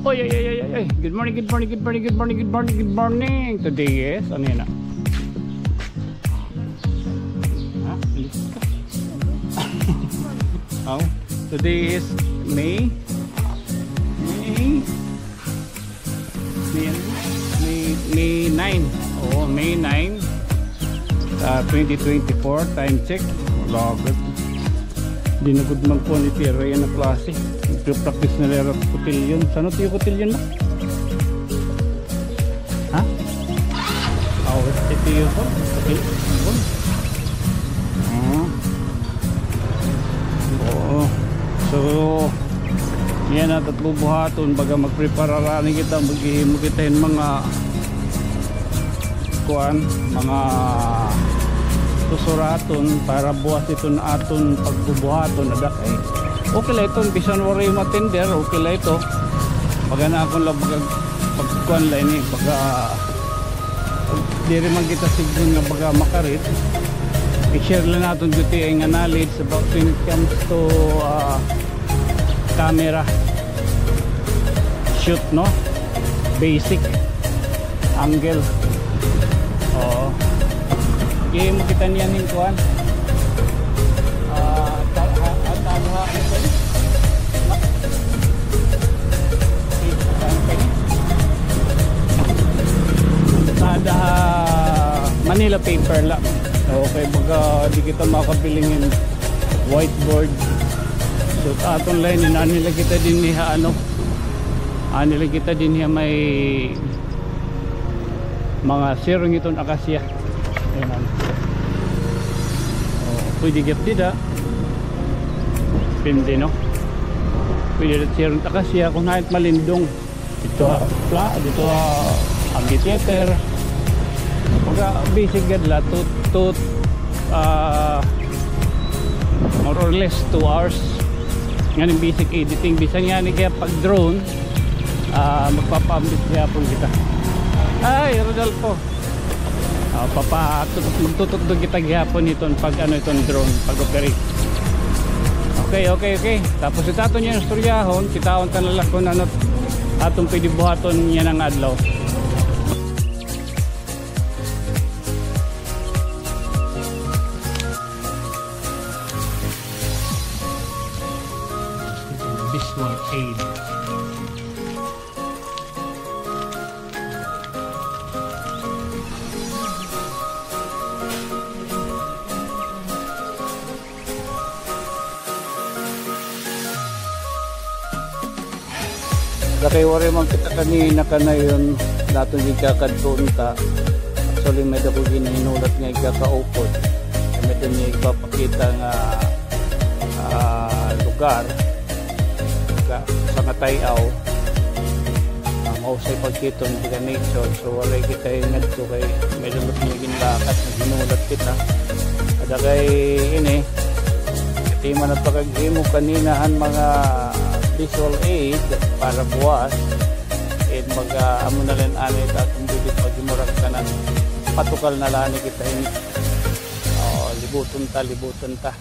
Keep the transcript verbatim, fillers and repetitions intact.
Oy, oy, oy, oy, oy, oy. Good morning, good morning, good morning, good morning, good morning, good morning. Today is, ano yan, ah? Ha? Oh, today is May, May, May, May, May nine. Oo, May nine. Ah, twenty twenty-four, time check. Wala agad. Di na gud man kuan ni Pierre yana klase. Nagpa-practice na la hira cotillion. San-o it iyo cotillion, ma? Ha? Aw, ito iyo cotillion. Hmm. Oo. So, yana it at bubuhaton, baga magpreparar anay kita, maghihimo kita hin mga kuan, mga susuraton para buwas iton aton pagbubuhaton. Ada kay okay la iton, bisan waray ma-tender, okay la ito. Baga na akon la baga pagkuan la ini, baga diri man kita siguro nga baga makarit. I-share la naton gutiay nga knowledge about when it comes to, ah, camera shoot, no? Basic angle. Oo. Game kita niyan hin kuan. Ah, ta-, ha, ha, ta-, ha, Kada Manila paper la. Okay, baga di kita makabiling hin whiteboard. So, aton la ini, anhi la kita dinhi ha, ano, anhi la kita dinhi ha may mga sirong iton akasya. Ayan, ano. Oh, pwede gihap dida. Depende, no? Pwede dida sirong akasya kon hain it malindong. Didto ha, pla-, didto ha amphitheater. Pagka basic gad la, to, to, ah, more or less two hours. Ngan an basic editing, bisan ngani kay pag drone, ah, magpapa-ambit gihapon kita. Ay, Rodolfo. Ah, papa-, tut-, magtututdo kita gihapon hiton pag, ano, iton drone, pag-operate. Okay, okay, okay. Tapos ito aton niyan istoryahon, kitaon ta na la kon ano aton pwede buhaton yana nga adlaw. Visual aid. Dakay waray man kita kanina kanayon, daton gid kakadtuon ta. Actually, may-ada ko gin-, hinulat nga igkakaupod. May-ada niya igpapakita nga, ah, lugar. Ka, sa Ngatayaw. Ah, mahusay pagkiton, taga nature. So, waray kita ngadto kay may-ada man niya ginlakat, naghinulat kita. Ada kay ini, katima na pagkaghimo kanina han mga visual aid para buwas. And mag, ah, amo na la ini, anay ta aton didi paghimuran kanan. Patukal na la ini kita ini. Oh, libuton ta, libuton ta.